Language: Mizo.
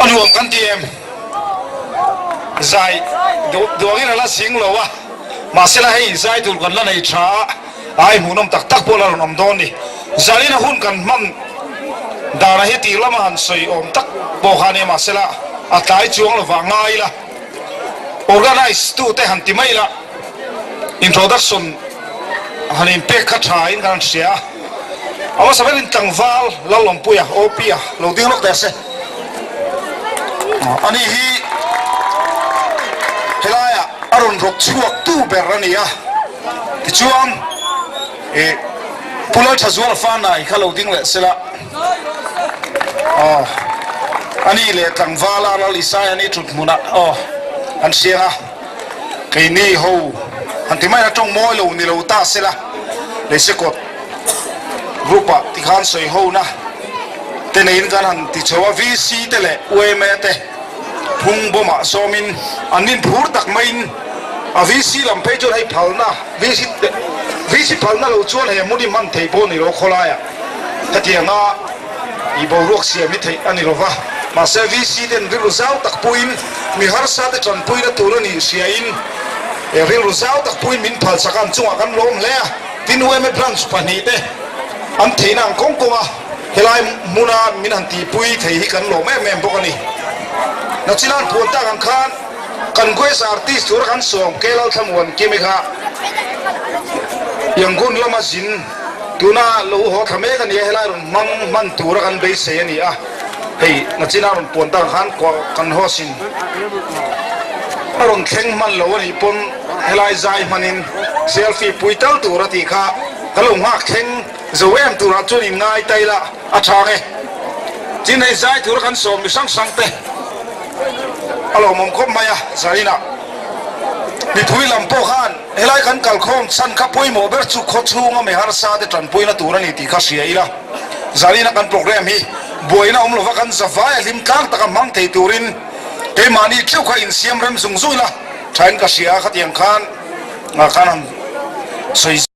A nuam kan ti em? Zai duangin a la zing lo a, mahsela hei zai tur kan la nei tha a, ai hmuhnawm tak tak pawh la rawn awm dawn ni. Zanin a hun kan hman dana hi tir lama han sawi awm tak pawh kha nia, mahsela a tlai chuang lovah ngai ila, organise tute han ti mai ila, introduction han inpek kha tha in kan han hria a. A hmasa berin tlangval Lalawmpuia, OP-a, lo ding lawk teh se. Ani hi helaiah a rawn rawk chhuak tu ber a ni a. Tichuan ih Pu Lalthazuala Fanai kha lo ding leh sela. Aw ani leh tlangvala Lal Isai ani thut hmunah aw an hriang a. Keini ho han ti mai a tawng mawi lo ni lo ta sela Leisekawt group ah tikhan sawi ho na te neiin kan han ti chho a, VC te leh UMA te phung bawm ah sawmin an nin phur tak maiin a VC lam phei chuan hei phalna VC VC phalna lo chuan he hmun hi hman thei pawh ni lo khawlai ah hetianga I boruak siam hi theih a ni lova, mahse VC ten rilru zau tak puiin mi harsa te tanpuina tur a nih hriain rilru zau tak puiin min phal chak a, an chungah kan lawm hle a. Tin UMA branch pahnihte an theihna ang kawng kawnga helai hmuna min han tihpui thei hi kan lawm em em bawk a ni. Nachinan puan tak ang khan kan guest artist tura kan sawm Kelalthlamuan Kimi kha Yangon lama zin Tuna lo haw thla mek a ni a, helai rawn hmang hman tura kan beisei a ni a, hei nachina rawn puan tak ang khan kan host in a rawn thleng hman lo a nih pawn helai zai hmanin selfie pui tal tur a tih kha ka lo nghak thleng zo em turah chuan in ngai ta ila a tha ang e. Tin hei zai tura kan sawm mi hrang hrang te a lawmawm khawp mai a, zainah mipui lam pawh khan Helai kan kalkhawm chhan kha pawimawh ber chu khawchhunga mi harsa te tanpuina tur a ni tih kha hria ila. Zarina kan program hi buaina awm lova kan zavai a hlim tlang taka hmang thei turin keimahni theuh kha insiam rem zung zung ila thain ka hria a, khatiang khan khan han sawi.